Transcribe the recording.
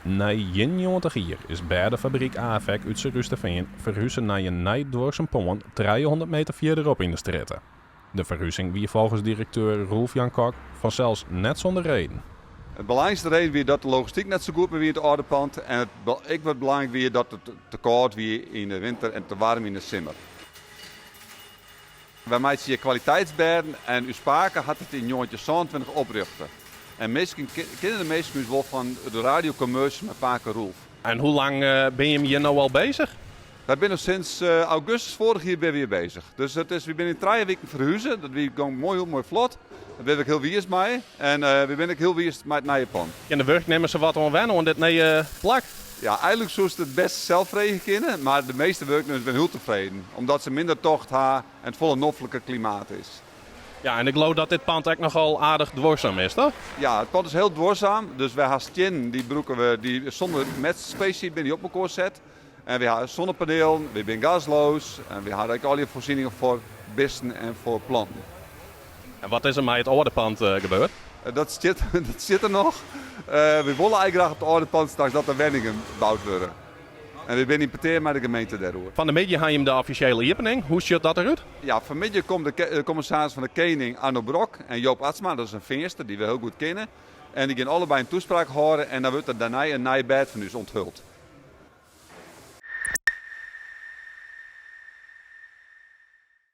Nei 91 jier is bêdefabryk Afek út Surhústerfean ferhuze nei in nij duorsum pân 300 meter fierderop yn de strjitte. De ferhuzing wie folgens direkteur Roelf Jan Kok fansels net sûnder reden. De belangrykste reden wie dat de logistyk net sa goed mear wie yn it âlde pand en it ek wat belangryk wie dat it te kâld wie yn de winter en te waarm yn de simmer. Wy meitsje hjir kwaliteitsbêden en ús pake hat it yn 1927 oprjochte. En minsken kinne de minsken ús wol fan de radiocommercials mei pake Roelf. En hoe lang binne jim hjir no al bezich? Wy binne sinds augustus foarich jier binne wy hjir bezich. Dus it is, wy binne yn trije wiken ferhuze. Dat wie gong moai, hiel moai flot. Dêr binne we ek hiel wiis mei. En wy binne ek hiel wiis mei it nije pân. Kinne de wurknimmers der wat oan wenne oan dit nije plak? Ja, eigenlik soest it bêste sels freegje kinne, mar de measte wurknimmers binne hiel tefreden, omdat se minder tocht ha en it folle nofliker klimaat is. Ja, en ik leau dat dit pand ek nochal aardich duorsum is, toch? Ja, it pand is hiel duorsum. Dus wy ha stiennen, dy brûke we, dy sûnder metselspesy binne dy op mekoar set. En wy ha sonnepanelen, wy binne gasloos en wy ha ek allegear foarsieningen foar bisten en foar planten. En wat is der mei it âlde pand gebeurd? Dat stiet, dat stiet der noch. Wy wolle eigentlik graach op it âlde pand straks dat der wenningen boud wurde. En wy binne yn petear mei de gemeente dêroer. Fan 'e middei ha jim de offisjele iepening. Hoe sjocht dat derút? Ja, fanmiddei komt de kommissaris fan de Kening Arno Brok en Joop Atsma, dat is in Feanster dy't we hiel goed kenne. En dy gean allebei in toespraak hâlde en dan wurdt der dêrnei in nij bêd fan ús onthuld.